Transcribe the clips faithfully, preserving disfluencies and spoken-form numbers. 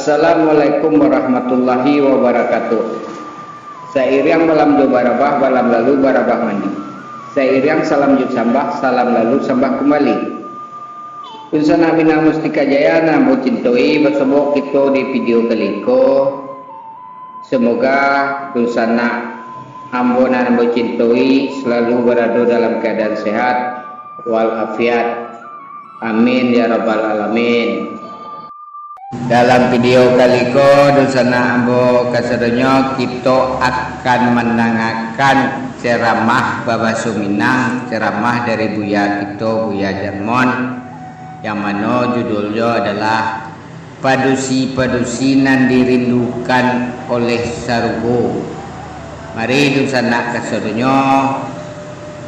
Assalamualaikum warahmatullahi wabarakatuh. Sairiang balam jo barabah, balam lalu barabah mandi. Sairiang salam jo sambah, salam lalu sambah kumbali. Dunsanak Minang Mustika Jaya nan ambo cintoi, basobok kito di video kali ko. Semoga dunsanak ambo nan ambo cintoi selalu barado dalam keadaan sehat walafiat. Amin ya rabbal alamin. Dalam video kali ko, dunsanak ambo kasadonyo, kito akan mandangakan ceramah babaso Minang, ceramah dari Buya kito, Buya Jarmon, yang mano judulnyo adalah Padusi-padusi nan dirindukan oleh sarugo. Mari dunsanak kasadonyo,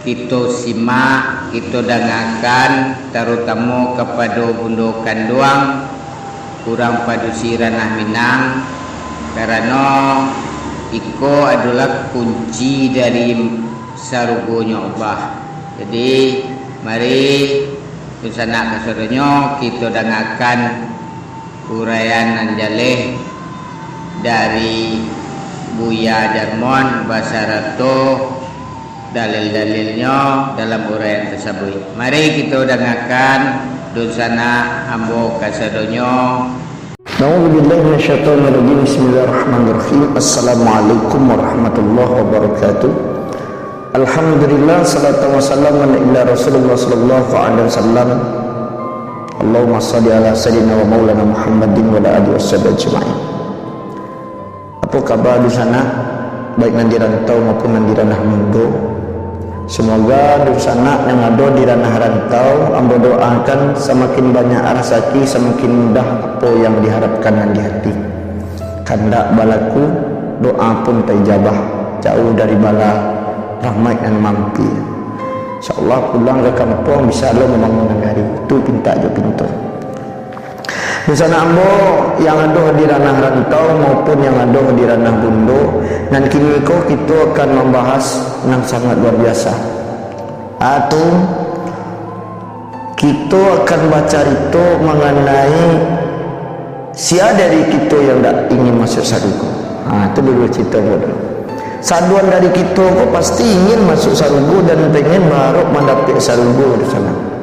kito simak, kito dangakan, tarutamo kapado bundo kanduang, urang padusi Ranah Minang, karano iko adolah kunci dari sarugonyo Allah. Jadi, mari dunsanak kasadonyo, kito dangakan uraian nan jaleh dari Buya Jarmon basarato dalil-dalilnyo dalam uraian tasabuik. Mari kito dangakan, dunsanak ambo kasadonyo. A'udzubillahi minasyaitonirrajim. Bismillahirrahmanirrahim. Assalamualaikum warahmatullahi wabarakatuh. Alhamdulillah, salatan wa salaman ila Rasulillah sallallahu alaihi wasallam. Allahumma shalli ala sayyidina wa maulana Muhammadin wa ala alihi wasahbihi ajma'in. Apo kaba dunsanak, baik nan di rantau maupun nan di ranah mundo? Semoga dunsanak yang ado di ranah rantau, ambo doakan samakin banyak rasaki, samakin mudah apo yang diharapkan nan di hati. Kandak balaku, doa pun taijabah, jauah dari bala, rahmat nan mampir. Insyaallah pulang ka kampuang bisa lo mambangun nagari. Tu pintak jo pinto. Dunsanak ambo yang ado di ranah rantau maupun yang ado di ranah bundo, nan kini ko kito akan mambahas nan sangat luar biasa. Atu, kito akan bacarito manganai sia dari kito yang dak ingin masuak sarugo. Ha, tu dulu carito ko tu. Sadoan dari kito ko pasti ingin masuak sarugo dan pengen baharap mandapek sarugo, dunsanak.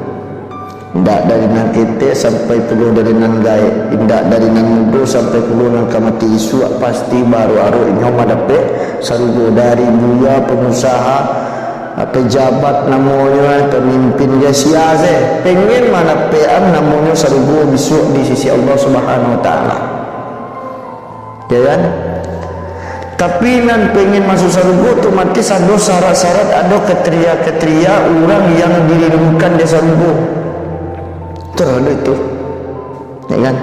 Indak dari nan ketek sampai pulo dari nan gaek, indak dari nan mudo sampai pulo nan ka mati isuak, pasti baharok-harok inyo mandapek sarugo. Dari buya, pengusaha, pejabat namonyo, pemimpin, sia se pengen mandapekan namonyo sarugo bisuak di sisi Allah Subhanahu Wa Taala. Ya kan? Tapi nan pengen masuak sarugo otomatis ado syarat-syarat, ado kriteria-kriteria urang yang dirindukan di sarugo. Betul ado itu. Ya kan?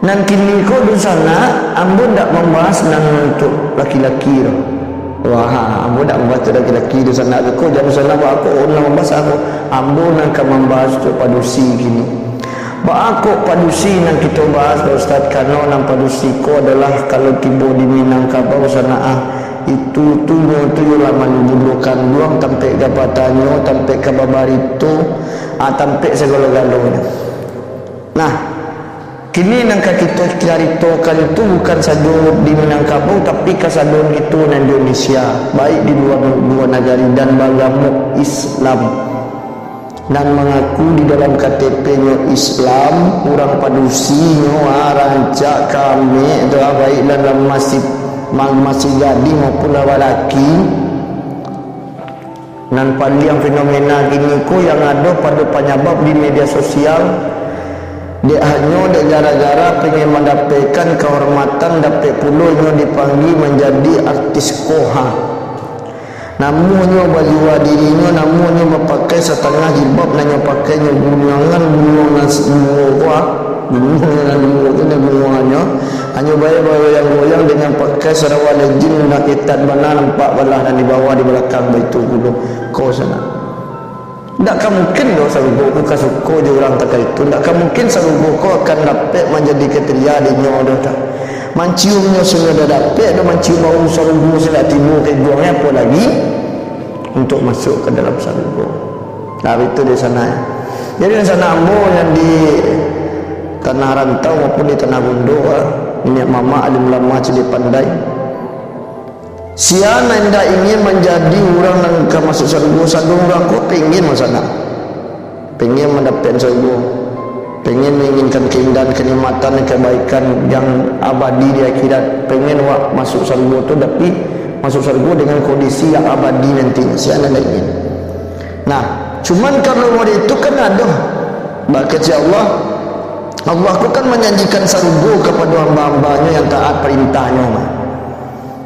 Nan kini ko dunsanak, ambo ndak mambahas nan untuk laki-laki tu. Wah, ambo ndak mambahas tu laki-laki, dunsanak tu ko, jan dunsanak baa ko nan mambahas ambo. Ambo nan ka mambahas tu padusi kini. Baa kok padusi nan kito bahas, Pak Ustaz? Karano nan padusi ko adolah kalau tibo di Minangkabau sana, ah, itu tu nyo tu yo lah manu bundo kanduang, tampek ka batanya, tampek ka babarito, ah, tampek sagalo-galonyo. Nah, kini nan ka kito caritokan tu bukan sajo di Minangkabau, tapi kasadonyo kito nan Indonesia, baik di lua, lua nagari, dan bagamuk Islam. Nan mangaku di dalam K T P-nyo Islam, urang padusinyo, ah, rancak, kamek tu, ah, baik dalam masih, ma-, masih gadih maupun lah balaki. Nan paliang fenomena kini ko yang ado pado panyabab di media sosial, dek hanyo dek gara-gara pengen mandapekan kahormatan, dapek pulo inyo dipanggia manjadi artis ko, ha. Namuahnyo bajua dirinyo, namuahnyo bapakai satangah jilbab, nan nyo pakai nyo gunuangan, gunuang nan duo ko, ah. Gunuang nan duo tu, nan gunuangnyo hanyo bae bagoyang-goyang dengan pakai sarawa legin, nan ketat bana, nampak balah nan di bawah, di balakang, baitu pulo. Ko sana. Ndak ka mungkin doh sarugo ko ka suko jo urang takah itu. Ndak ka mungkin sarugo ko akan dapek manjadi kriteria dinyo doh, dah. Manciumnyo sajo ndak dapek doh, mancium bau sarugo se ndak tibo ka iduangnyo, apo lagi untuak masuak ka dalam sarugo. Nah, itu di sana. Jadi, di sana ambo yang di tanah rantau maupun di tanah bundo, ah, niniak mamak, alim ulama, cadiak pandai. Sia nan indak ingin manjadi urang nan ka masuak sarugo, sadonyo urang ko pingin masanak. Pingin mandapek sarugo. Pingin manginginkan kaindahan, kanikmatan, kabaikan yang abadi di akhirat. Pingin wak masuak sarugo tu, tapi masuak sarugo dengan kondisi yang abadi nanti. Sia nan indak ingin. Nah, cuman kalau model itu kan ado. Bakecek Allah, Allah ko kan manjanjikan sarugo kapado hamba-hamba-Nyo yang taat parintah-Nyo mah.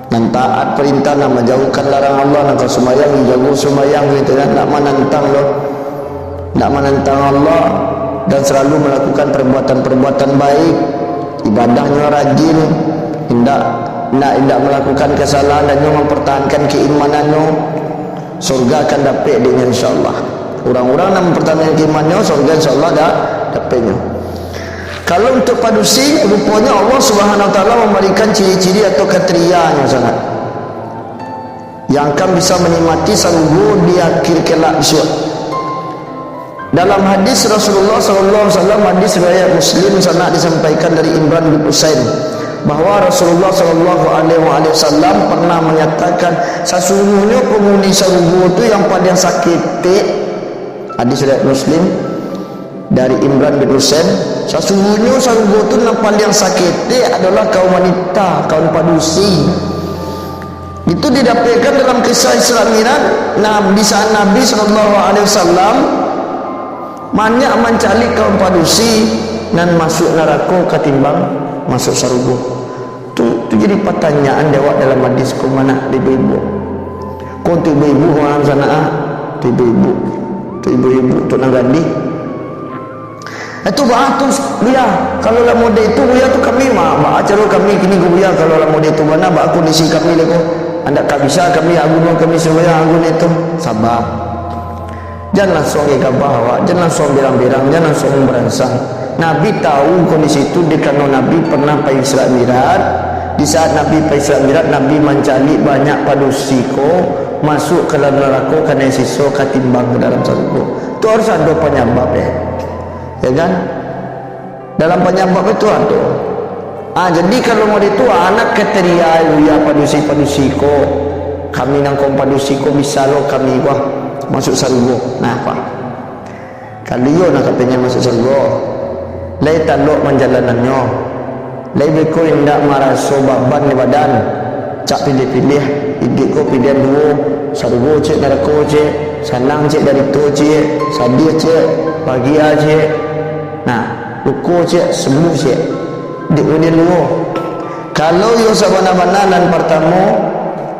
Nan taat parintah, nan manjauhkan larangan Allah, nan ka sumbayang, dijago sumbayang, gitu kan, ndak manantang doh. Ndak manantang Allah, dan selalu malakukan perbuatan-perbuatan baik, ibadahnyo rajin, indak, indak, indak malakukan kesalahan, dan nyo mampartahankan keimanannyo. Surga akan dapek dek nyo, insyaallah. Urang-urang nan mampartahankan imannyo, surga insyaallah da-, dapeknyo. Kalau untuak padusi, ruponyo Allah Subhanahu wa Taala mambarikan ciri-ciri atau kriterianyo sanak, yang akan bisa manikmati sarugo di akhir kelak bisuak. Dalam hadis Rasulullah sallallahu alaihi wasallam, hadis riwayat Muslim, sanak, disampaikan dari Imran bin Husain, bahwa Rasulullah sallallahu alaihi wasallam pernah manyatakan, "Sasungguahnyo panghuni sarugo tu yang paliang saketek." Hadis riwayat Muslim dari Imran bin Husain, "Sasungguahnyo sarugo tu nan paliang saketek adolah kaum wanita, kaum padusi." Itu didapekkan dalam kisah Isra Mi'raj, nah, di saat Nabi sallallahu alaihi wasallam banyak mancaliak kaum padusi nan masuak narako katimbang masuak sarugo. Tu, tu jadi patanyaan dek awak dalam hadis ko, mano ibu-ibu. Ko tu ibu-ibu malam sanak, ah. Tu ibu-ibu. Tu ibu-ibu, tu nan gadih. Itu baa tu, Buya. Kalau lah model itu, Buya, tu kami mah, baa caro kami kini ko, Buya, kalau lah model itu bana, baa kondisi kami lai ko. Andak ka bisa kami, agun kami sumbayang, agun itu. Sabar. Jan langsuang gagabah awak, jan langsuang berang-berang, jan langsuang maransang. Nabi tahu kondisi itu, dek karano Nabi pernah pai Isra Mi'raj. Di saat Nabi pai Isra Mi'raj, Nabi mancaliak banyak padusi ko masuak ka dalam narako, kanai siso katimbang ka dalam sarugo. Tu harus ado panyabab, eh. Ya kan? Dalam panyabab itu ado. Ah, jadi kalau model itu, anak kriteria, Buya, padusi-padusi ko, kami nan kaum padusi ko bisa lo kami, wah, masuak sarugo. Nah, apa? Kalau iyo nak kapenyo masuak sarugo, lai talok manjalanannyo, lai beko indak maraso baban di badan, cak pilih-pilih, iduik ko pilihan duo, sarugo ciek, narako ciek, sanang ciek, darito ciek, sadiah ciek, bahagia ciek. Nah, luko ciek, sembuh ciek. Iduik ko pilihan duo. Kalau iyo sabana-bana nan partamo,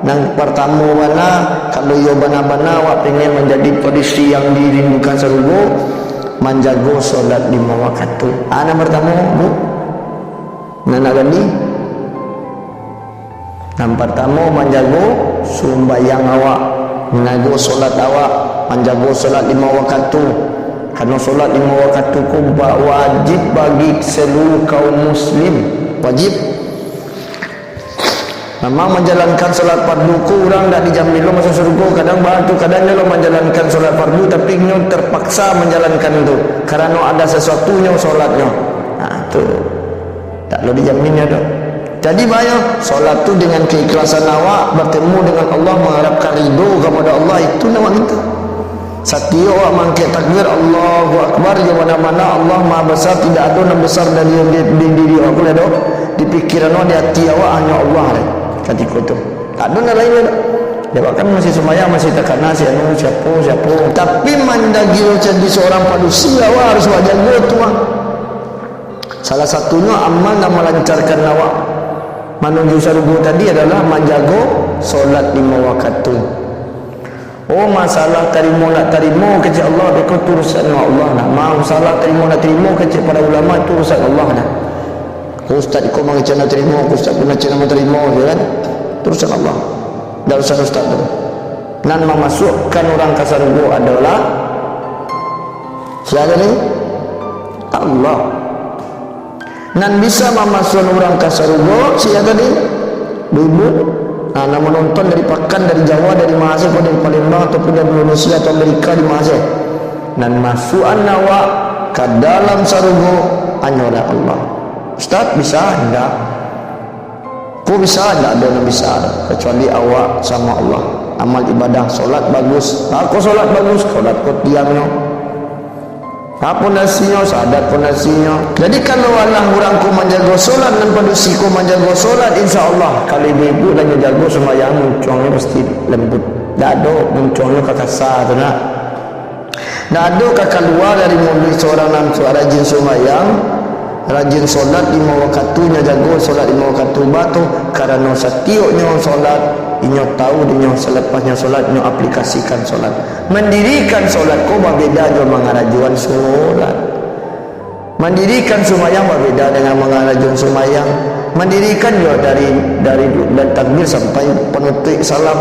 nan partamo bana, kalau iyo bana-bana awak pengen manjadi padusi yang dirindukan sarugo, manjago solat limo wakatu. Ah, nan partamo, Bu. Nan nak ganti? Nan partamo, manjago sumbayang awak, manjago solat awak, manjago solat limo wakatu. Karano solat limo wakatu ko ba-, wajib bagi seluruh kaum muslim. Wajib. Memang manjalankan solat fardu ko urang ndak dijamin lo masuak sarugo. Kadang baa tu, kadang nyo lo manjalankan solat fardu, tapi nyo terpaksa manjalankan tu, karano ada sasuatunyo solatnyo. Nah, tu. Tak lo dijamin nyo tu. Jadi, baa nyo, solat tu dengan keikhlasan awak, bertemu dengan Allah, mengharapkan ridho kepada Allah, itu nan awak minta. Satiok awak mangkek takbir, Allahu Akbar, jo bana-bana Allah Maha Besar, tidak ado nan besar dari di, di diri awak ko lai doh. Di pikiran awak, di ati awak, hanyo Allah lai katiko tu. Tak ado nan lain lai doh. Dek awak kan masih sumbayang, masih takana si anu, siapo, siapo. Tapi, manjadi, jadi seorang padusi, awak harus awak jago tu, ah. Salah satunyo amal nan malancarkan awak manuju sarugo tadi adalah manjago solat limo wakatu. Oh, masalah tarimo ndak tarimo kecek Allah, beko tu urusan Allah. Nah, masalah tarimo ndak tarimo kecek para ulama, tu urusan Allah nah. Ko ustaz ko mangecek ndak tarimo, ko ustaz ko mangecek ndak tarimo, ya kan? Tu urusan Allah. Ndak urusan ustaz tu. Nan mamasuakkan urang ka sarugo adolah sia tadi? Allah. Nan bisa mamasuakkan urang ka sarugo, sia tadi? Ibu-ibu. Nah, nan manonton dari Pakan, dari Jawa, dari ma se, dari Palembang, ataupun dari Indonesia atau Amerika, di ma se. Nan masuakkan awak ka dalam sarugo, hanyolah Allah. Ustaz, bisa? Indak. Ko bisa? Indak ado nan bisa, kecuali awak samo Allah. Amal ibadah, solat bagus. Ha, ko solat bagus, solat ko tiangnyo. Ha, pondasinyo, sadat pondasinyo. Jadi, kalau alah urang ko manjago solat, nan padusi ko manjago solat, insya Allah, kalau ibu-ibu lah nyo jago sumbayang, muncuangnyo pasti lembut. Ndak ado muncuangnyo ka kasa tu, nak. Ndak ado ka kalua dari muluik surang nan su-, rajin sumbayang, rajin solat limo wakatu, nyo jago solat limo wakatu ba tu, karano satioknyo solat, inyo tahu dinyo, salepasnyo solat, inyo aplikasikan solat. Mandirikan solat ko babeda jo mangarajoan solat. Mandirikan sumbayang babeda dengan mangarajoan sumbayang. Mandirikan jo dari, dari, dari takbir sampai panutuik salam.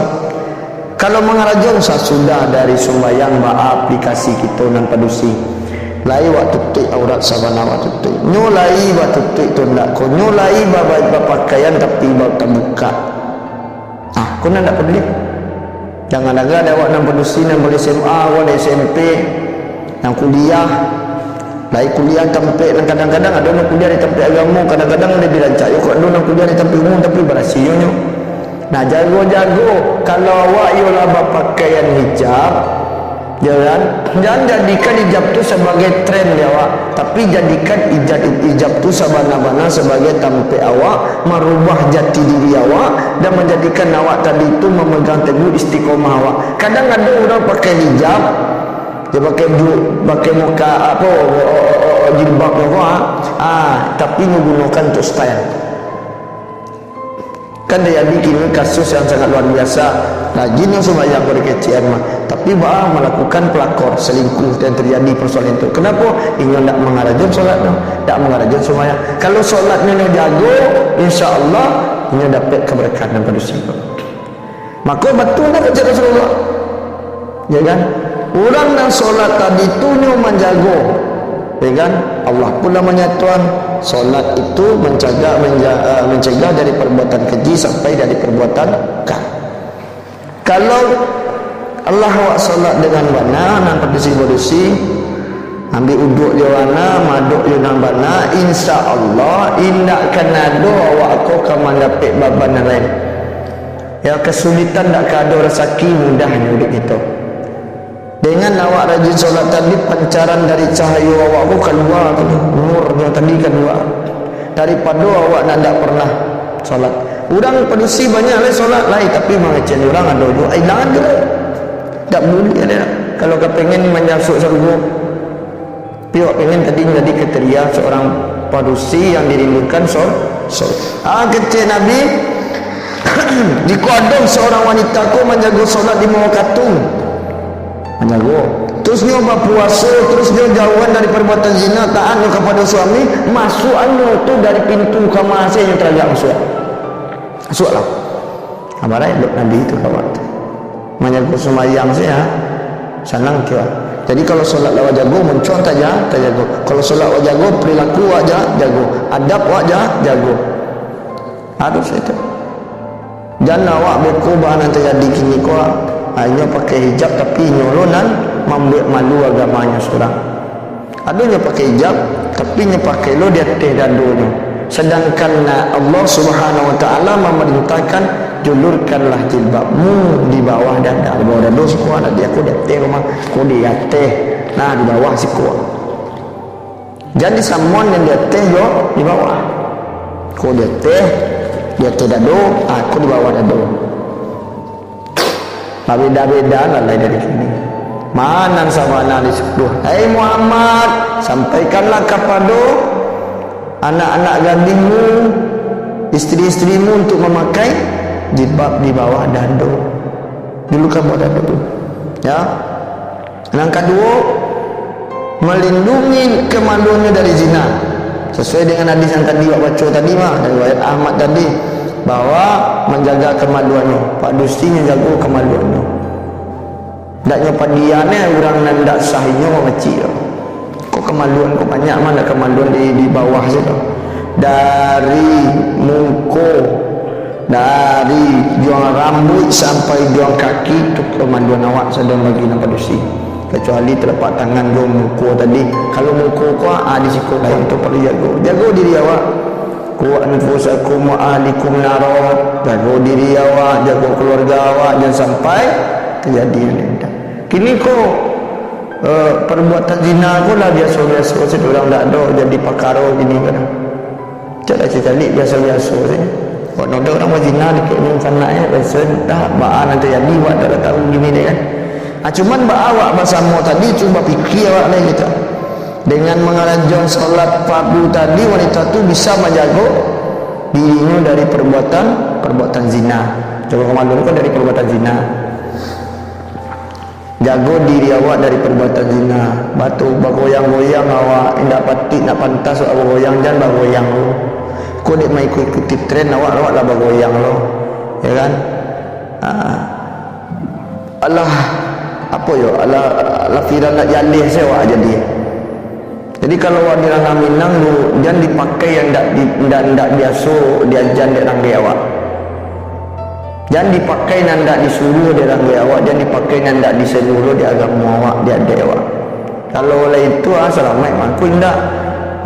Kalau mangarajoan sasudah dari sumbayang, baaplikasi kito nan padusi. Lai wak tutuik aurat sabana wak tutuik. Nyo lai batutuik tundak ko. Nyo lai ba-, ba-, bapakaian tapi ba-, tabukak. Ah, ko nan ndak paduli. Jangan danga dek awak nan padusi, nan baru S M A, awak nan S M P, nan kuliah. Lai kuliah tampek nan kadang-kadang ado nan kuliah di tampek agamo, kadang-kadang labiah rancak yo kok ado nan kuliah di tampek umum, tapi barasihnyo nyo. Nah, jago-jago, kalau awak iyolah bapakaian hijab, yo kan? Jan jadikan hijab tu sabagai tren di awak, tapi jadikan hijab, hijab tu sabana-bana sabagai tampek awak marubah jati diri awak, dan manjadikan awak tadi tu mamegang teguh istiqomah awak. Kadang ado urang pakai hijab, dia pakai ju-, pakai muka, apo, o-, o-, o-, o-, jilbab tu, ha? Ah, tapi nyo gunokan untuk style. Kan tajadi kini kasus yang sangat luar biasa. Rajin nyo sumbayang ko di kecekan mah, tapi baa malakukan pelakor, selingkuh, dan tajadi persoalan tu. Kenapo? Inyo ndak mangarajoan solat tu, ndak mangarajoan sumbayang. Kalau solatnyo nyo jago, insya Allah inyo dapek keberkahan nan padusi ko. Mako, batua lah kecek Rasulullah. Ya kan? Urang nan solat tadi tu nyo manjago. Ya kan? Allah pun lah manyatoan, solat itu mencegah, menja-, eh, mencegah dari perbuatan keji sampai dari perbuatan ka-. Kalau alah awak solat dengan bana, nan padusi-padusi, ambiak uduk jo bana, maadok jo nan bana, insya Allah, indak kan ado awak ko ka mandapek baban nan lain. Ya, kasulitan ndak ka ado rasaki, mudahnyo iduik kito. Dengan awak rajin solat tadi, pancaran dari cahayo awak ko kalua tu, nurnyo tadi kalua. Daripado awak nan ndak pernah solat. Urang padusi banyak lai solat lai, tapi mangecek urang ado juo, ilangan juo lai. Ndak buliah ado. Kalau ka pengen manyasuak sarugo, tapi awak pengen tadi manjadi kriteria seorang padusi yang dirindukan sol-, sol-, ah, kecek Nabi, jikok ado seorang wanita ko manjago solat limo wakatu, manjago, terus nyo bapuaso, terus nyo jauhan dari perbuatan zina, taat nyo kapado suami, masuakannyo tu dari pintu kama se nyo tarajak masuak. Masuaklah. Abarai dek Nabi tu kawan tu. Manjago sumbayang se, ha, sanang kiro. Jadi, kalau solat awak jago, muncuang taja-, tajago. Kalau solat awak jago, perilaku awak ja-, jago. Adab awak ja-, jago. Harus itu. Jan awak beko baa nan tajadi kini ko, ha, inyo pakai hijab, tapi inyo lo nan mambuek malu agamanyo surang. Ado nyo pakai hijab, tapi nyo pakai lo di ateh dadonyo. Sedangkan, nah, Allah Subhanahu wa Ta'ala mamarintahkan, "Julurkanlah jilbabmu di bawah dada." Di bawah dado siko, anak dia ko di ateh rumah, ko di ateh. Nah, di bawah siko. Jan disamuan nan di ateh jo di bawah. Ko di ateh, di ateh dado, ah, ko di bawah dado. Babeda-beda lah lai dari kini. Ma nan sabana disuruah, "Hai Muhammad, sampaikanlah kapado anak-anak gadihmu, isteri-isterimu untuk mamakai jilbab di bawah dado." Dulu kan bawah dado tu. Ya. Nan kaduo, malindungi kamaluannyo dari zina. Sasuai dengan hadis yang tadi wak baco tadi mah, dari riwayat Ahmad tadi, bahwa manjaga kamaluannyo, padusi nyo jago kamaluannyo. Ndak nyo padian eh, urang nan ndak sah inyo mamacik tu. Ko kamaluan ko banyak mah, ndak kamaluan di, di bawah situ. Dari muko, dari juang rambuik sampai juang kaki, tu kamaluan awak sadang bagi nan padusi. Kecuali telapak tangan jo muko tadi. Kalau muko ko, ah, di siko lain tu paralu jago. Jago diri awak. "Ku anfusakum wa ahlikum naro." Jago diri awak, jago keluarga awak, jan sampai tajadi nan indak. Kini ko, eh, perbuatan zina ko lah biaso-biaso sajo, urang dak ado jadi pakaro kini ko. Cak lah caliak biaso-biaso sajo. Wak noda urang bazina dikek ni sanak, eh, biaso dah, baa nan tajadi, wak dak lah tahu kini dek kan. Ah, cuman baa awak basamo tadi, cubo pikia awak lai gitu. Dengan mangarajoan salat fardu tadi, wanita tu bisa manjago dirinyo dari perbuatan, perbuatan zina. Jago kamaluan ko dari perbuatan zina. Jago diri awak dari perbuatan zina. Batu bagoyang-goyang awak, indak patik, indak pantas awak bagoyang, jan bagoyang lo. Ko dek maikuik-ikuti tren awak, awak lah bagoyang lo. Ya kan? Ah. Alah, apo yo? Alah, alah viral nak jaleh se awak jadi. Jadi, kalau awak di ranah Minang tu, jan dipakai yang ndak di, ndak, ndak biaso diajan dek ranggai awak. Jan dipakai nan ndak disuruah dek ranggai awak, jan dipakai nan ndak diseluruh dek agamo awak, dek adaik awak. Kalau lah itu, ah, salamaik mangko indak.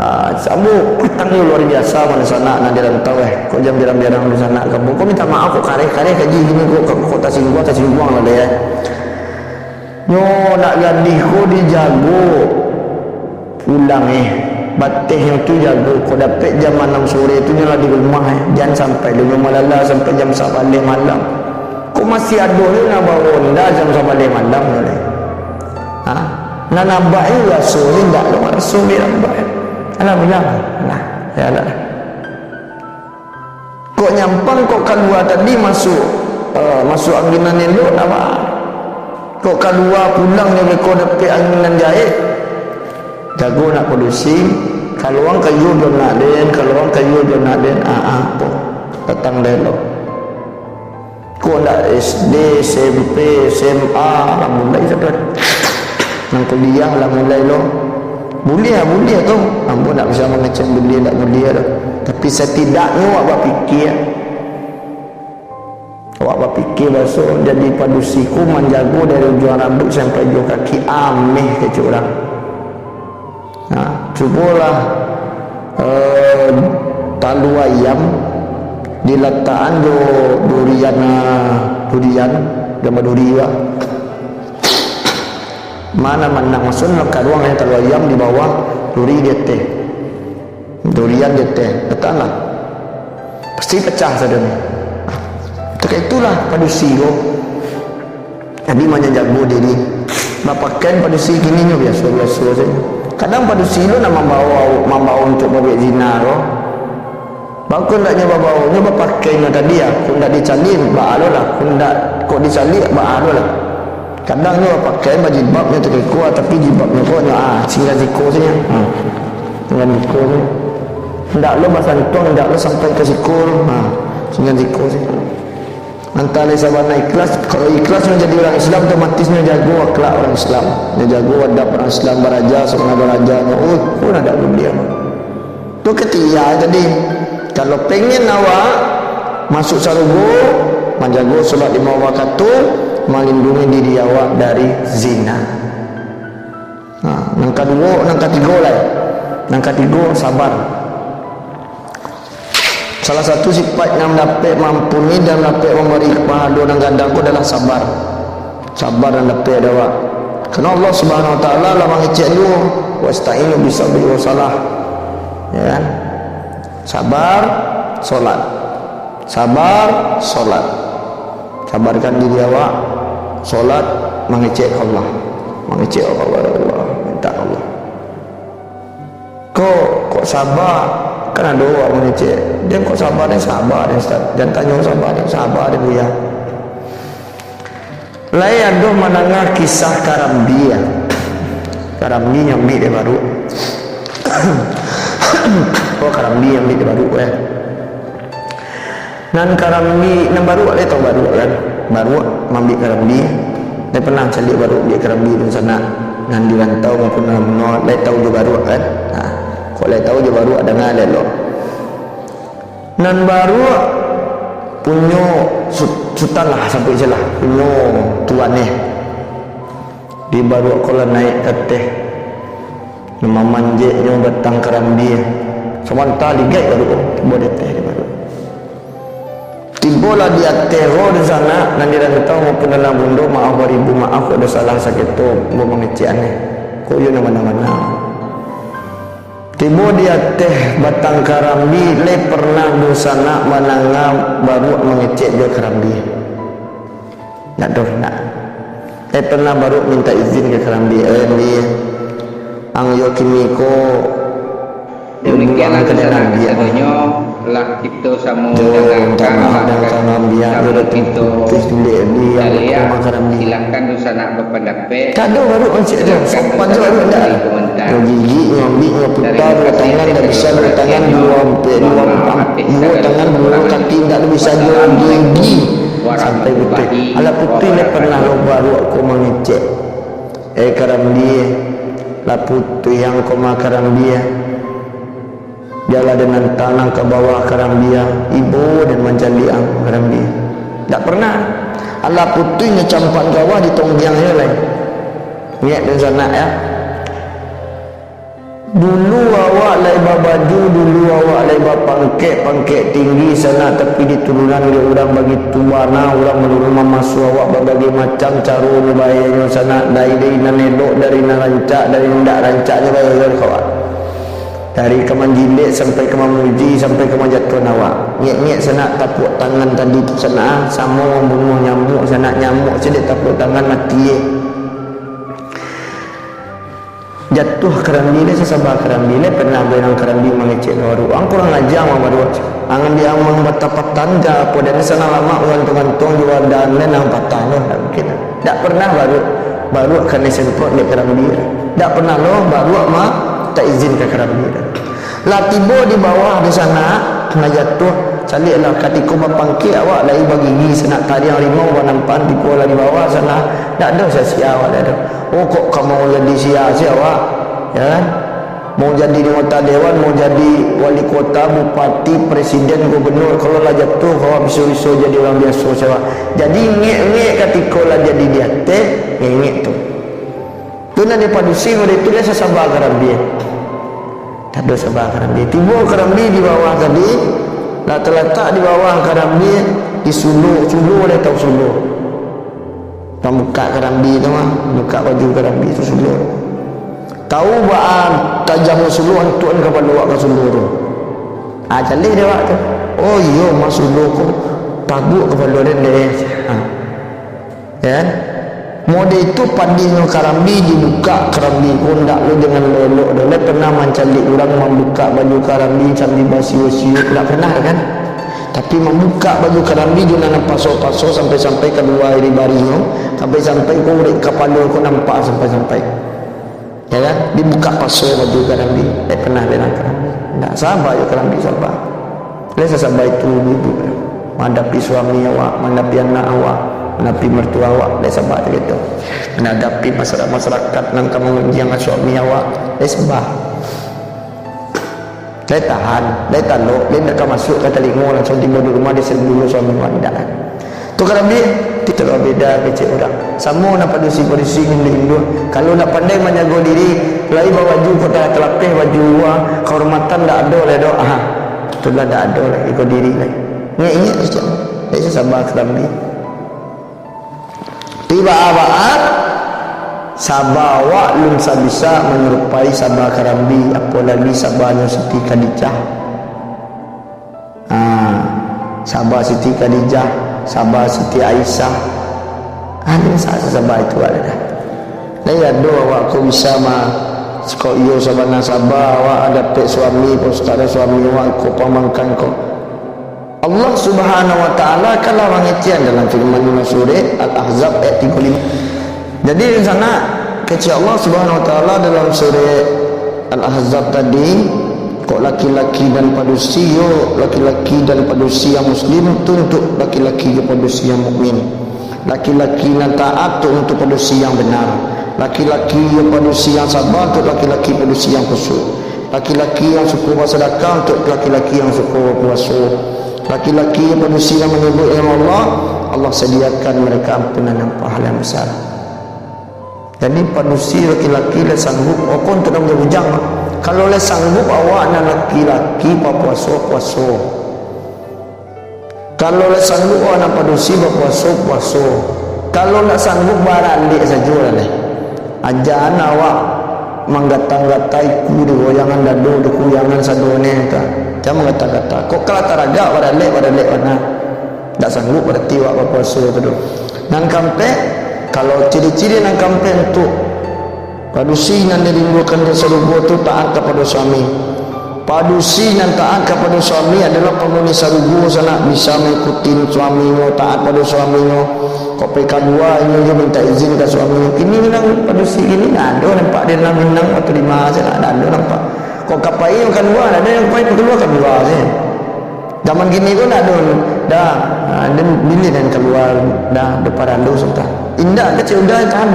Ah, sambuik patang tu luar biasa, mano sanak nan di rantau, eh. Kok jan birang-birang tu sanak, kampung. Kok minta maaf, kok kareh-kareh kaji gini, kok, kok, kok tasingguang, tasingguang lah deh, eh. Nyo nak gadih ko dijago pulang, eh. Batehnyo tu jago, kok dapek jam anam sore tu nyo lah di rumah, eh. Jan sampai lo nyo malala sampai jam sabaleh malam. Kok masih ado lo nan bawa onda jam sabaleh malam tu, eh. Ha? Nan abah ni raso ni ndak lo raso bilang abah. Alhamdulillah. Nah, ya lah. Kok nyampang, kok kalua tadi masuak, eh, masuak angin nan elok, ndak baa. Kok kalua pulang jo beko dapek angin nan jahek, jago nak padusi, kalau urang kayo jo nak den, kalau urang kayo jo nak den, ah, ah, po. Datang dah elok. Kok ndak S D, S M P, S M A, lah mulai sudah. Nan kuliah lah mulai lo. Buliah, buliah tu. Ambo ndak bisa mangecek buliah ndak buliah tu. Tapi, satidaknyo awak bapikia. Awak bapikia baso jadi padusi ko manjago dari ujuang rambuik sampai ujuang kaki, ameh kecek urang. Nah, cubolah, eh, talua ayam dilatakan jo durian, eh, durian, gambar duri lah. Mana manang, maksudnyo dalam karuang, eh, talua ayam di bawah, duri di ateh. Durian di ateh, latakkanlah. Pasti pacah sadonyo. Takaitulah padusi ko. Jadi, manjago diri. Bapakaian padusi kini nyo biaso-biaso sajo. Kadang padusi lo nak mambawo, mambawo untuak babuek zina ko. Baa kok ndak nyo babawo, nyo bapakaian nyo tadi, ah, kok ndak dicaliak, baa lo lah, kok ndak, kok dicaliak, baa lo lah. Kadang nyo bapakaian bajilbab nyo takiko, tapi jilbab nyo ko nyo, ah, singgan siko sajo. Ha. Singgan siko sajo. Ndak lo basantuang, ndak lo sampai ka siko. Ha. Singgan siko sajo. Antah lai sabana ikhlas, kalau ikhlas nyo jadi urang Islam, otomatis nyo jago akhlak urang Islam. Nyo jago adab urang Islam, baraja sabana baraja nyo. Oh, pun ado buliah. Tu ketika tadi, kalau pengen awak masuk sarugo, manjago salat limo wakatu, malindungi diri awak dari zina. Nah, nan kaduo, nan katigo lai. Nan katigo, sabar. Salah satu sipaik nan dapek maampuni dan dapek mambari pahalo nan gadang ko adalah sabar. Sabar nan dapek dek awak. Karano Allah Subhanahu Wa Taala lah mangecek juo, "Wasta'inu bisabri was salah." Ya kan? Sabar, solat. Sabar, solat. Sabarkan diri awak, solat, mangecek ka Allah. Mangecek ka Allah, minta ka Allah. Kok, kok sabar? Kan ado urang mangecek, "Den kok sabar, den sabar, den Ustaz. Jan tanyo sabar, den sabar, den Buya." Lai ado mandanga kisah karambia? Karambia nyo ambiak dek baruak. Oh, karambia nyo ambiak dek baruak, eh. Nan karambia, nan baruak lai tahu baruak kan? Baruak maambiak karambia. Lai pernah caliak baruak ambiak karambia dunsanak? Nan di rantau maupun nan munoa, lai tahu jo baruak kan? Nah, kok lai tahu jo baruak, danga lai lo. Nan baruak punyo su-, sutan lah, sabuik se lah, punyo tuan eh. Di baruak ko lah naiak ka ateh, mamanjeknyo batang karambia. Samanta ligaik baruak ko, tibo di ateh di baruak. Tibolah di ateh ko dunsanak, nan di rantau maupun nan bundo, maaf baribu maaf, kok ado salah saketo, ambo mangecek aneh. Kok iyo nan bana-bana. Tibo di ateh batang karambia, lai pernah dunsanak mandanga baruak mangecek jo karambia? Ndak doh, ndak. Eh, pernah baruak mintak izin ka karambia, "Eh, Mbi, ang yo kini ko, eh, buang ka dalam biak, ah." Demikianlah kasadonyo, lah kito samo jo, mintak maaf ka karambia, jo, samo kito putuih dek di ang caliak, ka rumah karambia. Silakan dunsanak bapandapek. Kado baruak mancik tu, silakan sopan jo baruak ndak? Beri komentar. Yo gigi, nyo ambiak, nyo puta, dua tangan ndak bisa, dua tangan, dua ampek, dua am-, dua tangan, dua kaki ndak bisa, jo gigi. Sampai putuih. Alah putuih lai pernah lo baruak ko mangecek. Eh, karambia, lah putuih ang ko mah karambia. Bialah den antang ang ka bawah karambia, ibo den mancaliak ang karambia. Ndak pernah. Alah putuih nyo campak ka bawah, ditonggiang nyo lai. Ingek dunsanak, yo. Dulu awak lai babaju, dulu awak lai bapangkek, pangkek tinggi sanak, tapi diturunan dek urang bagitu bana, urang manurun mamasuak awak babagai macam caro nyo bae nyo sanak, dari, dari nan elok, dari nan rancak, dari nan indak rancak nyo bae nyo ka awak. Dari ka manjilek sampai ka mamuji, sampai ka manjatuahan awak. Ingek-ingek sanak tapuak tangan tadi tu sanak, ah, samo mambunuah nyamuak sanak, nyamuak se dek tapuak tangan mati, eh. Jatuah karambia, lai sasaba karambia, lai pernah bae ang karambia mangecek ka baruak. Ang kurang aja mah baruak. Ang ambiak ang mambata-pata, apo den sanak lamak gantuang-gantuang jo wadah den ang patah tu, ndak mungkin. Ndak pernah baruak, baruak kanai semprot dek karambia. Ndak pernah lo baruak mintak izin ka karambia. Lah tibo di bawah di sanak, lah jatuah. Caliaklah, katiko bapangkek awak lai bagigi sanak, tariang rimau banampakan, tibo lah di bawah sanak, ndak ado sia-sia awak, ndak ado. Oh, kok ka mau jadi sia-sia awak, yo kan? Mau jadi anggota dewan, mau jadi wali kota, bupati, presiden, gubernur, kalau lah jatuah, awak biso-biso jadi urang biaso sajo. Jadi, ingek-ingek katiko lah jadi di ateh, ingek-ingek tu. Tu nan dipadusi, udah itu lah sasaba karambia. Tado saba karambia. Tibo karambia di bawah tadi, lah talatak di bawah karambia, di suluah, suluah, lai tahu suluah. Pambukak karambia tu mah, bukak baju karambia tu suluah. Tahu baa tajamnyo suluah, antuak kapalo awak ka suluah tu. Ah, jaleh dek awak tu. Oh iyo, mah suluah ko, paguak kapalo den dek. Ah. Yo kan? Mode itu padihnyo karambia, dibukak karambia ko, ndak lo dengan elok-elok doh. Lai pernah mancaliak urang mambukak baju karambia sambil basiuak-siuak, ndak pernah kan? Tapi mambukak baju karambia jo nan paso-paso sampai-sampai kalua ari barinyo, sampai-sampai ko urek kapalo ko nampak sampai-sampai. Yo kan? Dibukak paso baju karambia. Eh, pernah bilang karambia. Ndak, saba jo karambia, saba. Lai sasaba itu ibu-ibu. Mangadapi suami awak, mangadapi anak awak, mangadapi mertua awak, lai saba tu gitu. Mangadapi masyarakat-masyarakat nan ka mangunjiang suami awak, lai saba. Lai tahan, lai talok, lai ndak ka masuak ka talingo, langsung tibo di rumah, diseru dulu suami awak, ndak kan. Tu karambia, tu lah beda kecek urang. Samo nan padusi-padusi, induak-induak. Kalau ndak pandai manjago diri, lai babaju ko talapeh baju luar, kahormatan ndak ado lai doh. Aha. Tu lah ndak ado lai, iko diri lai. Ingek-ingek kecek. Lai sasaba karambia. Tapi baa-baa, saba awak lun sabisa manyarupai saba karambia, apolagi sabanyo Siti Khadijah. Ha, saba Siti Khadijah, saba Siti Aisyah. Ha, lai sa-, saba itu awak dah. Lai ado awak ko bisa ma-, kok iyo sabana saba awak dapek suami, kok sataruih suami awak ko pamangkan ko. Allah Subhanahu wa Ta'ala kan lah mangecek dalam firman-Nya surek Al-Ahzab ayat tigo limo. Jadi, di sana kecek Allah Subhanahu wa Ta'ala dalam surek Al-Ahzab tadi, kok laki-laki dan padusi, yo, laki-laki dan padusi yang muslim tu untuk laki-laki jo padusi yang mukmin. Laki-laki nan taat tu untuk padusi yang benar. Laki-laki jo padusi yang saba tu laki-laki padusi yang khusyuk. Laki-laki yang suko basadakah untuk laki-laki yang suko bapuaso. Laki-laki jo padusi yang manyabuik namo Allah, Allah sadiakan mereka ampunan yang pahala yang besar. Jadi, padusi laki-laki lai sanggup, okon tu nan bujang. Kalau lai sanggup awak nan laki-laki bapuaso, puaso. Kalau lai sanggup awak nan padusi bapuaso, puaso. Kalau ndak sanggup, baralek sajo lah lai. Ajan awak manggatang-gatang iku, digoyangan dado, dikuyangan sadonyo tu. Jan manggatang-gatang. Kok ka lah taragak, baralek, baralek bana. Ndak sanggup barati awak bapuaso tu doh. Nan kampek, kalau ciri-ciri nan kampek untuak padusi nan dirindukan di sarugo tu taat kapado suami. Padusi nan taat kapado suami adolah panghuni sarugo sanak, bisa maikutin suaminyo, taat pado suaminyo. Kok pai kalua, inyo jo mintak izin ka suaminyo. Kini nan padusi kini ndak ado nampak di dalam Minang atau di ma se, ndak ado nampak. Kok ka pai kalua, ndak ado nan pai kalua, kalua se. Zaman kini ko ndak ado, dah, ha, den bilih den kalua, dah, dah paralu sudah. Indak kecek udah tahan.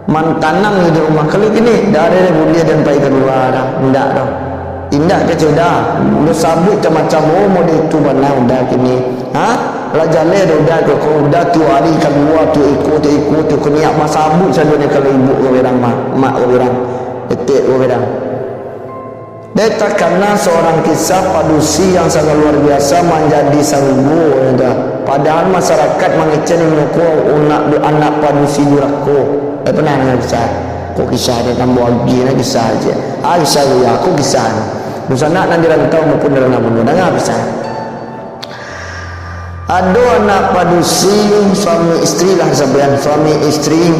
Mantanang di rumah. Kalau kini, dah ado buliah den pai kalua dah. Indak doh. Indak kecek udah. Lu sabuik macam-macam, oh, model itu bana udah kini. Ha? Lah jaleh dah udah ko, ko udah tiok ari kalua, tiok iko, tiok iko, tiok ko niat basabuik sadonyo kalau ibuk ko urang mah, mak ko urang, etek ko urang. Dek takana seorang kisah padusi yang sangat luar biasa manjadi sarugo, ya dah. Padahal masyarakat mangecek inyo ko anak, anak padusi durako. Eh, pernah dengar kisah? Kok kisah dia tambah lagi, nah, kisah aja. Ah, kisah dia, aku kisah ni. Dunsanak nan di rantau maupun di ranah bundo, dengar kisah. Ado anak padusi, suami istri lah sabuikan, suami istri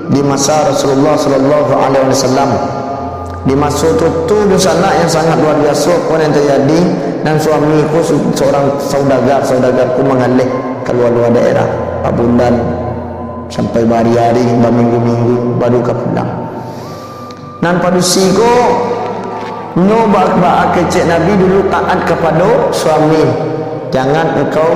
di masa Rasulullah sallallahu alaihi wasallam. Di maso tu, tu dunsanak yang sangat luar biaso, apo yang terjadi, dan suami ku su-, seorang saudagar, saudagar ku mangaleh kalua-lua daerah, babulan sampai bahari-hari, baminggu-minggu, baru ka pulang. Nan padusi ko, nyo ba-, baa kecek Nabi dulu taat kapado suami. Jangan engkau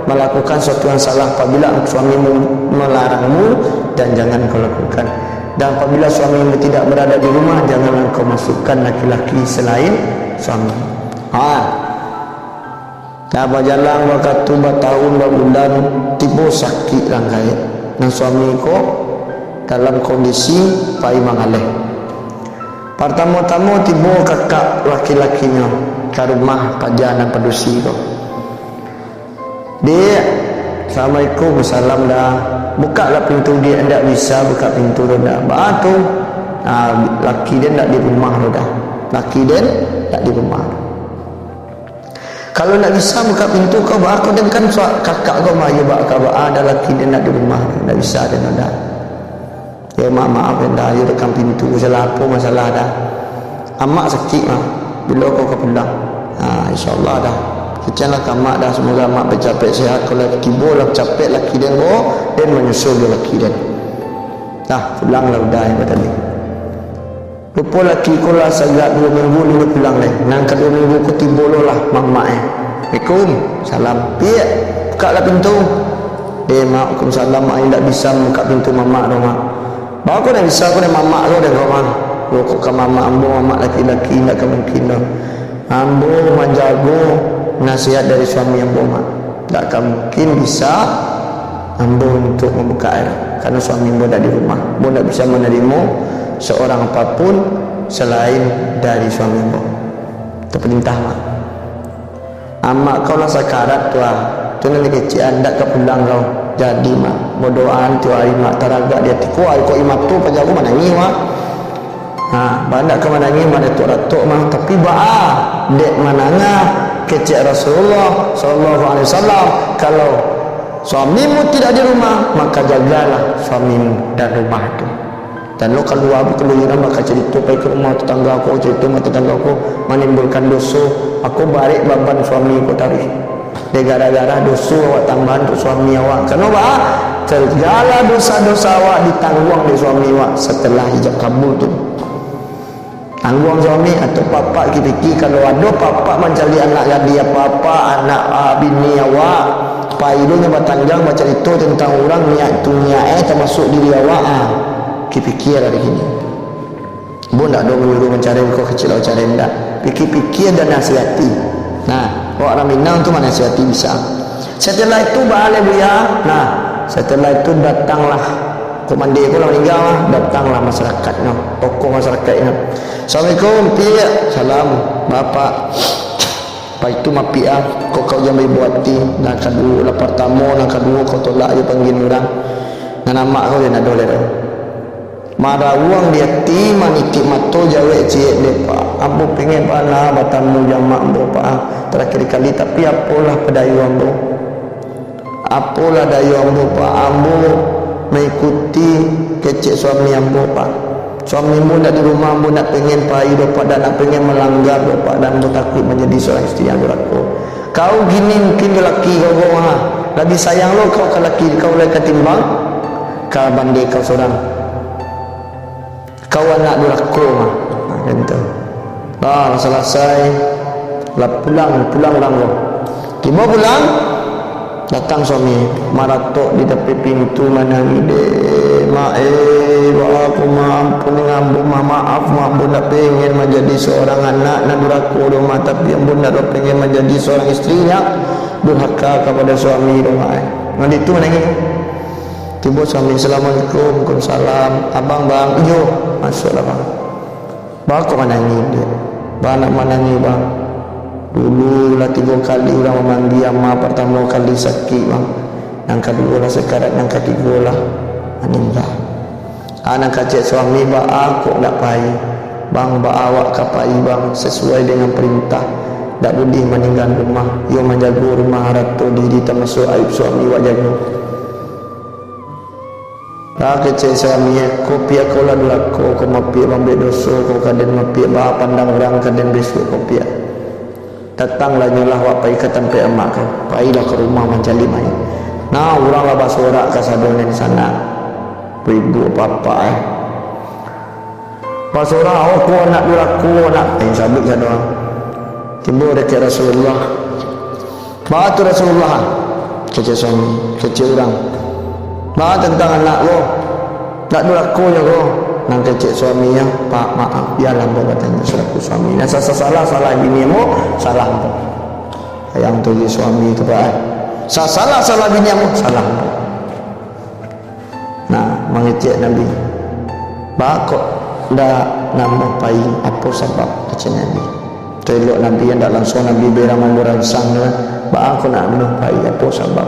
melakukan suatu yang salah apabila suamimu melarangmu, dan jangan engkau lakukan. Dan apabila suamimu tidak berada di rumah, jangan engkau masukkan laki-laki selain suami. Ha. Lah bajalan wakatu, batahun, babulan, tibo sakik lah gaek. Nan suami ko dalam kondisi pai mangaleh. Partamo-tamo tibo kakak laki-lakinyo ka rumah paja nan padusi ko. "Diak, assalamualaikum." "Salam dah." "Bukaklah pintu, Diak." "Ndak bisa bukak pintu tu dah." "Baa tu?" "Ah, laki den ndak di rumah tu dah. Laki den ndak di rumah tu." "Kalau ndak bisa bukak pintu, kau baa ko den kan suak kakak ko mah, iyo baa ka baa, ado laki den ndak di rumah, ndak bisa den ado." "Yo, mak, maaf den dah, yo dekam pintu, salah apo masalah dah?" "Amak sakik mah, bilo ko ka pulang?" "Ha, insyaallah dah. Keceklah ka amak dah, semoga amak capek sehat, kalau tibo lah capek laki den ko, den manyusul jo laki den." Dah, pulanglah udah yang tadi. Rupo laki ko lah sagak duo minggu indak pulang lai. Nan kaduo minggu ko tibo lo lah mamak e. "Assalamualaikum." "Salam." "Piak, bukaklah pintu." "Eh, mak, waalaikumsalam, mak, indak bisa mambukak pintu mamak tu, mak." "Baa ko ndak bisa ko dek mamak ko dek ko, mak?" "Lo kok ka mamak ambo, mamak laki-laki, indak ka mungkin doh. Ambo manjago nasihat dari suami ambo, mak. Ndak ka mungkin bisa ambo untuak mambukak e, karano suami ambo ndak di rumah. Ambo ndak bisa manarimo seorang apapun salain dari suami ambo. Taparintah, mak." "Amak kau lah sakarat tu ah. Tu nan dikecekan, ndak ka pulang kau." "Jadi, mak, badoa tiok ari, mak, taragak di ati ko, aia ko aia mato paja ko manangih, mak." Ha, baa ndak ka manangih, maratok-ratok mah, tapi baa dek mandanga kecek Rasulullah sallallahu alaihi wasallam, "Kalau suamimu tidak di rumah, maka jagalah suamimu dan rumah tu." Dan lo kalua, kalua urang bakacarito, pai ka rumah tetangga ko, carito rumah tetangga ko, manimbulkan doso, mako barek baban suami ko taruih. Dek gara-gara doso awak tambahan untuak suami awak. Karano baa? Sagalo doso-doso awak ditangguang dek suami awak satelah ijab kabul tu. Tangguang suami atau papak, kipiki kalau ado papak mancaliak anak gadih apak-apak, anak, ah, bini awak, pai lo nyo batanjang bacarito tantang urang, niat tu niat, eh, tamasuak diri awak, ah, kipiki lah di kini. Ambo ndak ado manyuruah mancarai, kok kecek lah mancarai, ndak. Pikia-pikia dan nasihati. Nah, awak urang Minang tu manasihati bisa. Setelah itu, baa lai, Buya? Nah, setelah itu datanglah Komandan ko lah maningga, datanglah masarakaiknyo, tokoh masarakaiknyo. "Assalamualaikum, Piak." "Salam, Bapak." Paitu mapiak ah, kok kau jan baibo ati, nan kaduo lah, partamo, nan kaduo kau tolak jo panggian urang. Nan amak kau jan ado lai doh. Marawuang di ati, manitik mato, jawek ciek dek, Pak. Ambo pengen bana batamu jo amak ambo, Pak, ah, tarakhir kali, tapi apolah padayo ambo. Apolah dayo ambo, Pak, ambo maikuti kecek suami ambo, Pak. Suami ambo ndak di rumah, ambo ndak pengen pai doh, Pak, dan ndak pengen malanggar doh, Pak, dan ambo takuik manjadi surang istri yang durako. Kau kini mungkin jo laki kau ko, ha, labiah sayang lo kau ka laki kau lai katimbang ka bande kau surang. Kau anak durako mah. Nah, kan tu. Lah, lah salasai. Lah pulang, pulang urang ko. Tibo pulang, datang suami, maratok di tapi pintu, manangih, "Dek, Mak, eh, baa ko, Mak, ampun, ambo mah, maaf, Mak, ambo ndak pengen manjadi seorang anak nan durako doh, Mak, tapi ambo ndak doh pengen manjadi seorang istri nan durhaka kapada suami doh, Mak, eh." Nan itu manangih. Tibo suami, "Assalamualaikum." "Waalaikumsalam." "Abang, Bang?" "Iyo." "Masuaklah, Bang." "Baa kok manangih, Dek?" "Baa nak manangih, Bang? Dulu lah tigo kali urang mamanggia, ama partamo kali sakik, Bang. Nan kaduo lah sakarat, nan katigo lah maningga." Ah, nan kecek suami, "Baa kok ndak pai, Bang? Baa awak ka pai, Bang, sasuai dengan parintah. Ndak buliah maninggaan rumah, iyo manjago rumah, harato diri, tamasuak aib suami wak jago." Lah kecek suami, "Ko Piak, ko lah durako, ko mapiak mambuek doso, ko ka den mapiak baa pandang urang ka den bisuak, ko Piak. Datanglah nyolah wak pai ka tampek amak ko, pailah ka rumah mancaliak mayik." Nah, urang lah basorak kasadonyo di sanak. Ibu bapak, eh. Basorak, "Oh, ko anak durako, anak." Eh, sabuik sado. Tibo dakek Rasulullah. "Baa tu Rasulullah?" kecek suami, kecek urang. "Baa tantang anak ko? Ndak durakonyo ko?" Nan kecek suami, "Pak, maaf, bialah ambo batanyo salaku suami. Nan sasalah-salah bini ambo, salah ambo." Sayang tu jo suami tu, Pak, eh. Sasalah-salah bini ambo, salah ambo. Nah, mangecek Nabi, "Baa kok ndak namuah pai, apo sabab?" kecek Nabi. Tu elok Nabi, ndak lansuang Nabi beramal muransang tu, "Baa kok ndak namuah pai, apo sabab?"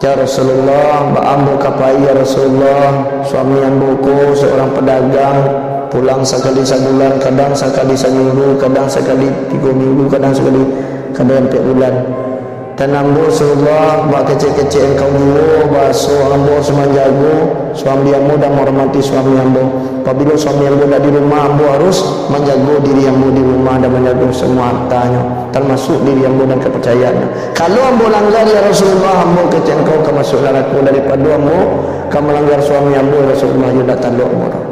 "Ya Rasulullah, baa ambo ka pai, ya Rasulullah? Suami ambo ko seorang pedagang, pulang sakali sabulan, kadang sakali saminggu, kadang sakali tigo minggu, kadang sakali, kadang ampek bulan. Dan ambo, Rasulullah, bak kecek-kecek angkau juo, baso ambo harus manjago suami ambo dan menghormati suami ambo. Apabila suami ambo indak di rumah, ambo harus manjago diri ambo di rumah dan manjago semua hartanyo, termasuk diri ambo dan kepercayaannyo. Kalau ambo langgar, ya Rasulullah, ambo kecek angkau ka masuak narako, daripado ambo ka malanggar suami ambo, ya Rasulullah, iyo ndak talok ambo doh."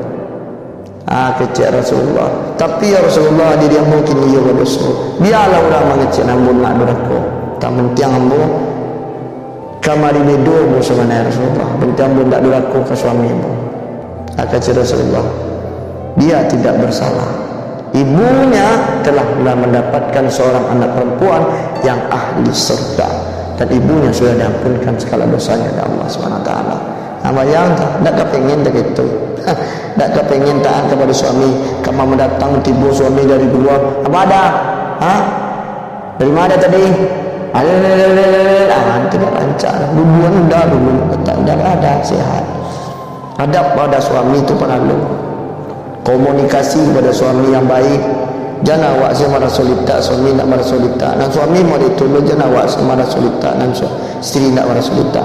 Ah, kecek Rasulullah. "Tapi, ya Rasulullah, diri ambo kini iyo badoso. Bialah urang mangecek ambo anak durako. Nan pantiang ambo kamari bedo ambo sabananyo, ya Rasulullah. Pantiang ambo indak durako ka suami ambo." Ah, kecek Rasulullah, "Dia tidak bersalah. Ibunya telah mendapatkan seorang anak perempuan yang ahli surga. Dan ibunya sudah diampunkan segala dosanya oleh Allah Subhanahu wa Taala." Nah, bayangkan, ndak ka pengen tak itu. Ndak ka pengen taat kapado suami, kama mandatang tibo suami dari lua. "Apa ada? Ha? Dari mana tadi?" "Alah, ah, itu dah rancak. Duluan udah dulu, tak, udah ada, sehat." Adab pada suami tu paralu. Komunikasi kepada suami yang baik. Jan awak se maraso litak, suami nak maraso litak. Nah, suami mau ditolong, jan awak se maraso litak, nan su-, isteri nak maraso litak.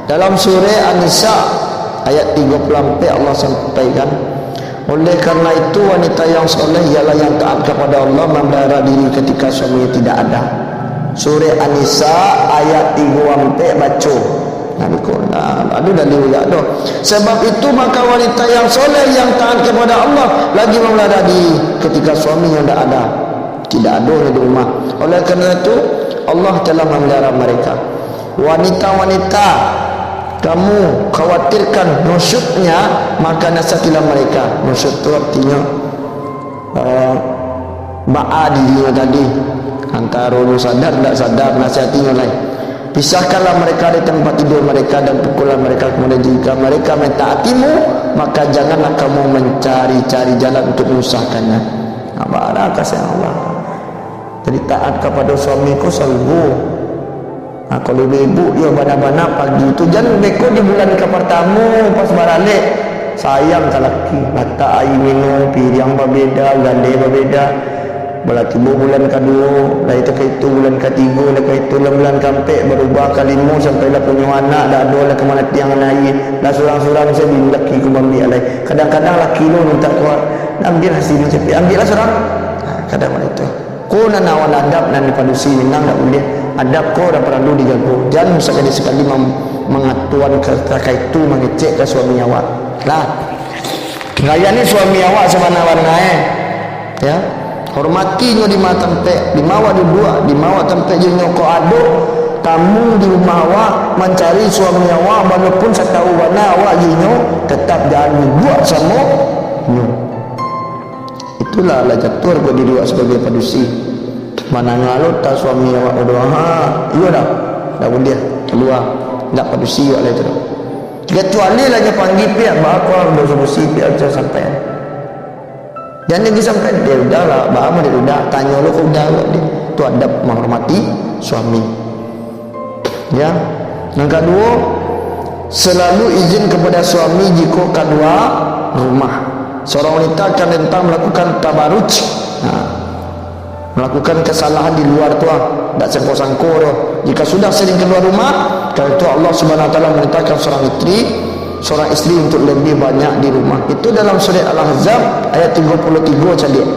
Dalam surah An-Nisa ayat tiga puluh empat, Allah sampaikan, "Oleh karena itu, wanita yang soleh ialah yang taat kepada Allah, memelihara diri ketika suaminya tidak ada." Surah An-Nisa ayat tiga puluh empat, baco. Nah, biko, nah, ado dalil juo tu. "Sebab itu, maka wanita yang soleh, yang taat kepada Allah, lagi memelihara diri ketika suaminya tidak ada." Tidak ado di rumah. Oleh karena itu, Allah telah memelihara mereka. Wanita-wanita kamu khawatirkan nusyuznya, maka nasihatilah mereka. Nusyuz tu artinyo, eh, baa dirinyo tadi, antaro nyo sadar, ndak sadar, nasihatinyo lai. Pisahkanlah mereka dari tempat tidur mereka dan pukullah mereka. Kemudian jika mereka mentaatimu, maka janganlah kamu mencari-cari jalan untuk menyusahkannya. Nah, bara kasih Allah. Jadi taat kapado suami ko sarugo. Nah, kalau ibu-ibu, yo bana-bana pagi tu, jan beko di bulan ka partamo pas baralek. Sayang ka laki, latak aia minum, piriang babeda, galeh babeda. Balah tibo bulan kaduo, lah itu ka itu bulan katigo, lah ka itu lah bulan kaampek, barubah kalimo, sampai lah punyo anak, dak ado lah ka manatiang aia, lah surang-surang sajo laki ko maambiak lai. Kadang-kadang laki lo mintak ko, "Ambiaklah sini capek, ambiaklah surang." Nah, kadang baitu. Ko nan awak adab nan dipadusi, Minang, dak buliah. Adab ko dak paralu dijago. Jan sakali-sakali mam-, mangatuan ka, ka itu, mangecek ka suami awak. Lah. Layani suami awak sabana-bana, eh. Ya. Hormati nyo di ma tampek, di ma awak duduak, di ma awak tampek jo nyo. Kok ado tamu di rumah awak mancari suami awak, walaupun satau bana awak jo nyo, tetap jan duduak samo nyo. Itulah lah jatuah harga diri awak sabagai padusi. Mandanga lo tak suami awak badoa, ha, iyo dah, dah buliah, kalua, ndak padusi awak lai tu. Kecuali lah nyo panggil pihak, baa kau doso busi pihak, kau sampai. Jan lagi sampai, dia udah lah, baa mah dia udah, tanyo lo kau udah awak dia. Tu adab menghormati suami. Ya. Nan kaduo, selalu izin kepada suami jiko kalua rumah. Seorang wanita akan rentan melakukan tabaruj. Nah, melakukan kesalahan di luar tu ah, dak sangko-sangko tu. Jika sudah sering keluar rumah, karena itu Allah Subhanahu Wa Taala merintahkan seorang isteri, seorang isteri untuk lebih banyak di rumah. Itu dalam surah Al-Ahzab ayat tiga puluh tiga caliak.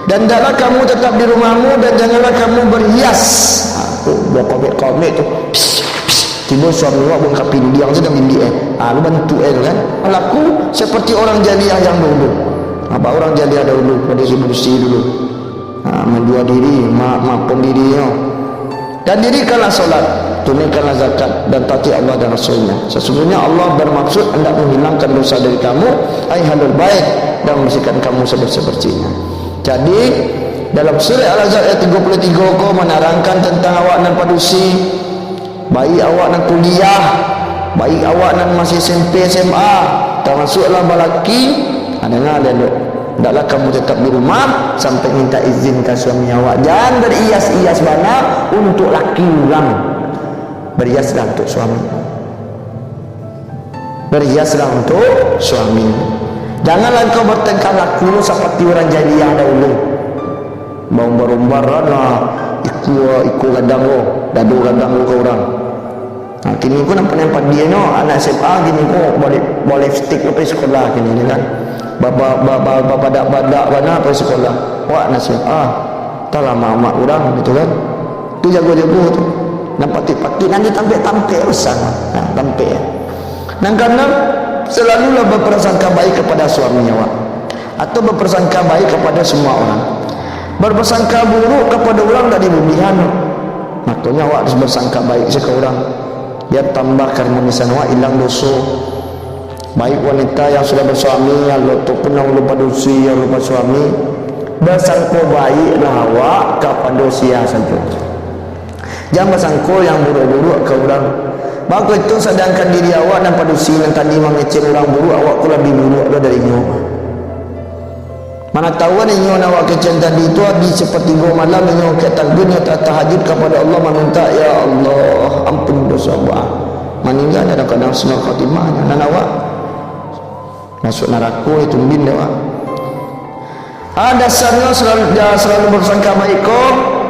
Dan hendaklah kamu tetap di rumahmu, dan janganlah kamu berhias. Ha, tu, buah komik-komik tu. Pss, pss. Tibo suami awak buang kapindiang tu dalam bilik, eh. Ha, lu bantuak, eh, tu kan. Laku seperti orang jahiliah yang dahulu. Apa orang jahiliah dahulu, pada si bersih dulu. Ha, menjual diri, ma-, maafkan dirinya. Dan dirikanlah salat, tunaikanlah zakat, dan taati Allah dan Rasul-Nya. Sesungguhnya Allah bermaksud hendak menghilangkan dosa dari kamu, hai Ahlul Bait, dan membersihkan kamu sebersih-bersihnya. Jadi, dalam surah Al-Ahzab ayat tiga puluh tiga ko menerangkan tentang awak nan padusi, baik awak nan kuliah, baik awak nan masih S M P, S M A, tamasuklah balaki, ha, danga elok. Hendaklah kamu tetap di rumah sampai minta izin ka suami awak. Jan barias-ias bana untuak laki urang. Bariaslah untuak suami. Bariaslah untuak suami. Janganlah engkau bertingkah laku seperti orang jahiliah dahulu. Baumbar-umbaran lah, ikua, ikua gadang ko, dado gadang ko ka urang. Nah, kini ko nampak nan padiah nyo, anak S M A kini ko bawa lip-, bawa lipstik ko pai sikolah kini ni kan. Ba-, ba-, ba-, ba-, bapadak-padak bana pai sikolah. Wak anak S M A, talamak amak urang gitu kan. Tu jago-jago tu. Nan patik-patik, nan di tampek-tampek usah. Nah, tampek. Nan kaanam, selalulah berprasangka baik kepada suami awak, atau berprasangka baik kepada semua orang. Berprasangka buruk kepada urang dak dibuliahan. Makonyo awak harus bersangka baik se ka urang. Biar tambah karmanisan awak, ilang doso. Baik wanita yang sudah bersuami, yang lo tu pun yang lupa dosi, yang lupa suami, basangko baiklah awak kapado sia sajo. Jan basangko yang buruak-buruak ka urang. Mako itu, sadangkan diri awak nan padusi nan tadi mangecek urang buruak, awak ko labiah buruak lo dari inyo. Mana tahu inyo nan awak kecekan tadi tu, habis sapartigo malam inyo angkek takbir, inyo ta-, tahajud kapado Allah, mamintak, "Ya Allah, ampun doso awak." Maningga kadang-kadang husnul khatimah nan awak masuak narako, itu tumbin dek awak. Ah, dasarnyo selalu, dia selalu bersangka baik ko,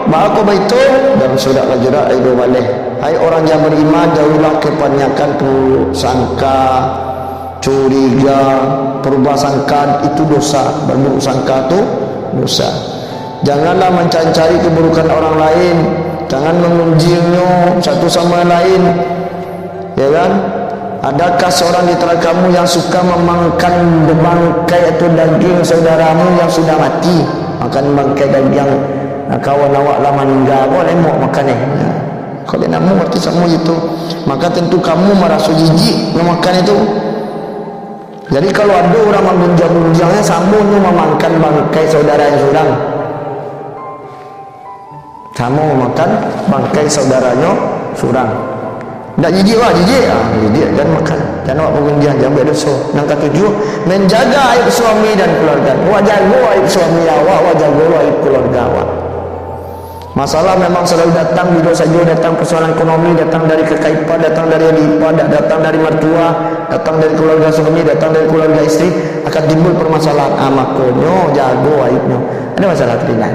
baa ko baitu, dan sudah lah jurak ibo baleh. Hai orang yang beriman, jauhilah kebanyakan prasangka curiga, parubah sangka itu dosa, berburuk sangka tu dosa. Janganlah mencari-cari keburukan orang lain, jangan mengunjingnyo satu sama lain, ya kan? Adakah seorang di antara kamu yang suka memakan bangkai atau daging saudaramu yang sudah mati? Makan bangkai daging, nah, kawan awak lah maningga, ko lai muak makan, eh. Nah, kalau namo arti samo itu, maka tentu kamu maraso jijik mamakan itu. Jadi, kalau ado urang magunjiang-gunjiang, samo nyo mamakan bangkai saudaranyo surang. Samo mamakan bangkai saudaranyo Urang. Ndak jijik wak, jijik. Ah, jijik, jan makan. Jan awak bagunjiang, jan buek doso. Nan katujuah, manjaga aib suami dan kaluarga. Wak jago aib suami awak, wak jago aib kaluarga awak. Masalah memang salalu datang, bilo sajo datang, persoalan ekonomi datang dari kakak ipar, datang dari adik ipar, da-, datang dari martua, datang dari kaluarga suami, datang dari kaluarga isteri, akan timbul permasalahan. Ah, makonyo jago aibnyo. Ado masalah tu, dah.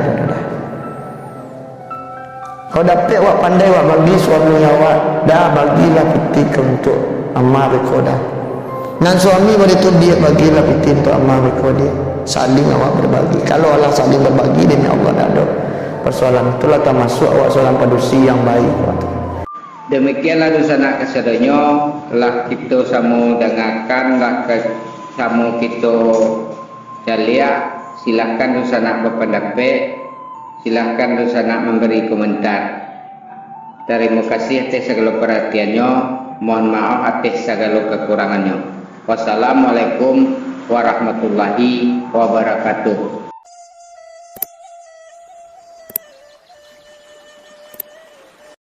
Kalau dapek wak pandai wak bagi suami awak, dah, bagilah pitih ka untuak ama beko dah. Nan suami bari tu diak, bagilah pitih untuak ama beko diak. Saling awak berbagi. Kalau alah saling berbagi, demi Allah dak ado persoalan. Itulah tamasuak awak seorang padusi yang baik, wak tu. Demikianlah dunsanak kasadonyo, lah kito samo dangakan, lah ka-, samo kito caliak, silahkan dunsanak bapandapek, silahkan dunsanak mambari komentar. Tarimo kasih ateh sagalo paratiannyo, mohon maaf ateh sagalo kakurangannyo. Wassalamualaikum warahmatullahi wabarakatuh.